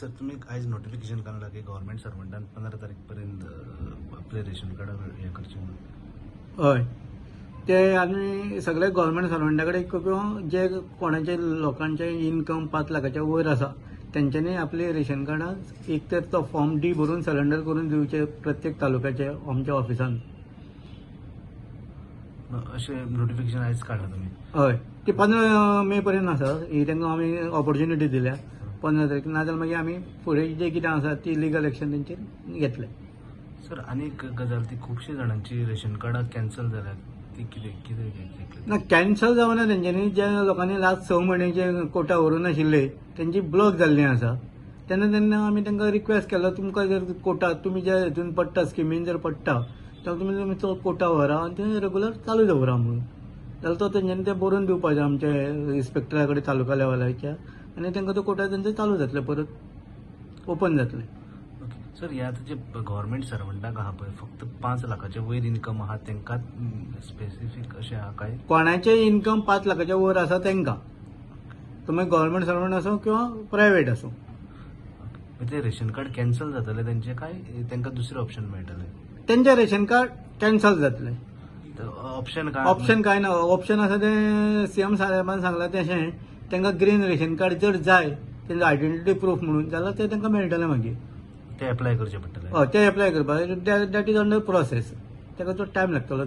Sir, तुम्ही आयज notification काडलां की गव्हर्मेंट सर्वंटान 15 तारीख पर्यंत आपले रेशन कार्ड हें करचें म्हणून. हय, ते आमी सगळे गव्हर्मेंट सर्वंटा कडेन किंवा जे कोणाचे लोकांचे इन्कम 5 लाखाच्या वयर आसा, तेंच्यांनी आपली रेशन कार्डां एक तर तो फॉर्म डी भरून सरेंडर करून दिवचे प्रत्येक तालुक्याचे आमच्या ऑफिसान. अशें नोटिफिकेशन आयज काडलां तुमी? हय, ती 15 मे पर्यंत आसा. ही तांकां आमी ऑपॉर्च्युनिटी दिल्या 15 तारीख, नाजाल्यार मागीर आमी फुडें जें कितें आसा ती लिगल एक्शन तेंचेर घेतले. सर, आनी एक गजाल, ती खुबशे जाणांची रेशन कार्डां कॅन्सल जाल्यात, ती कितें कितें एक्झॅक्टली? ना, कॅन्सल जावना. तेंच्यांनी ज्या लोकांनी लास्ट 6 म्हयन्याचे कोटा व्हरूंक नाशिल्ले, तेंची ब्लॉक जाल्ली आसा. तेन्ना तेन्ना आमी तांकां रिक्वेस्ट केलो, तुमकां जर कोटा तुमी ज्या हितून पडटा, स्किमीन जर पडटा, जाल्यार तुमी तुमचो कोटा व्हरा आनी ते रेगुलर चालू दवरा म्हणून. जाल्यार तो तेंच्यांनी तें बरोवन दिवपाचें आमच्या इन्स्पेक्टरा कडेन तालुका लेवलाच्या आनी तांकां तो कोटा तेंचो चालू जातले, परत ओपन जातले. ओके सर, हे आतां जे गव्हर्मेंट सर्वंटाक आहा पळय, फक्त 5 लाखाचे वयर इन्कम आहा तांकांच स्पेसिफीक अशें आहा काय? कोणाचें इन्कम 5 लाखाच्या वयर आसा तांकां, तुमी गव्हर्मेंट सर्वंट आसूं किंवा प्रायवेट आसूं. ते रेशन कार्ड कॅन्सल जातले तेंचे काय तांकां दुसरें ऑप्शन मेळटलें? तेंचें रेशन कार्ड कॅन्सल जातलें. ऑप्शन काय? ऑप्शन काय ना. ऑप्शन आसा तें सीएम साहेबान सांगलां तशें, तांकां ग्रीन रेशन कार्ड जर जाय तेंचो आयडेंटिटी प्रूफ म्हणून जाल्यार तें तांकां मेळटलें मागीर. ते एप्लाय करचें पडटलें? हय, तें एप्लाय करपाक, that is under process. ताका तो टायम लागतलो थोडो.